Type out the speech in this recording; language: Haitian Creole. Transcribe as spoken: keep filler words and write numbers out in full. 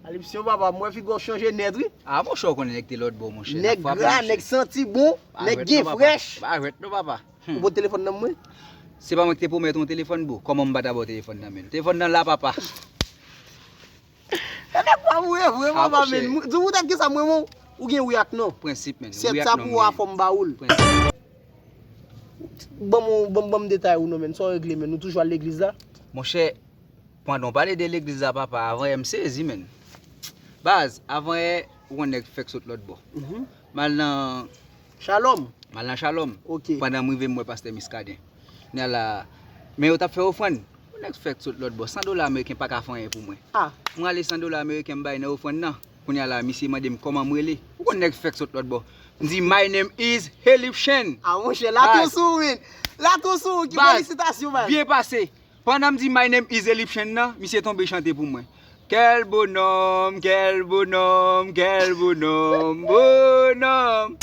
Alipsyon papa, m wè figi w chanje nèt wi. Ah, monchè, ou konnen nèg te lòt bò, monchè. Nèg gra, nèg santi bon, nèg gen frèch. Pa jwèt non, papa. Ou pot telefòn nan mwen? Se pa mwen ki te pwomèt ou yon telefòn, bro. Kòman m pa ta ba w telefòn nan, men? Telefòn nan la, papa. Nèg pa mouri vre, papa, men. Di ou tèt ki sa mwen, mwen. Ou gen wi ak non. Prensip, men. Wi ak non. Sèt sa pou w a fò m ba ou l. Ban m, ban m, ban m detay ou non, men. Sa w regle, men. Ou toujou al legliz la? Monchè, pandan w pale de legliz la, papa, avan yè m sezi, men. Baz, avan yè, ou konn nèg fèk sot lòt bò. M al nan Shalom. M al nan Shalom. Ok. Pandan m rive, m wè pastè Miskaden. Kounye a la, men yo t ap fè ofrann. Yon nèg fèk sot lòt bò. San dola ameriken pa ka fè anyen pou mwen. Ah. M rale san dola ameriken m bay nan ofrann nan. Kounye a la, misye mande m kòman m rele. Ou konn nèg fèk sot lòt bò. M di, "My name is Helipchen." Ah, monchè, la tou sou ou, men. La tou sou ou, ki felisitasyon, baz. Byen pase. Pandan m di, "My name is Egyptian" nan, misye tonbe chante pou mwen. Quel bonhomme, quel bonhomme, quel bonhomme, bonhomme.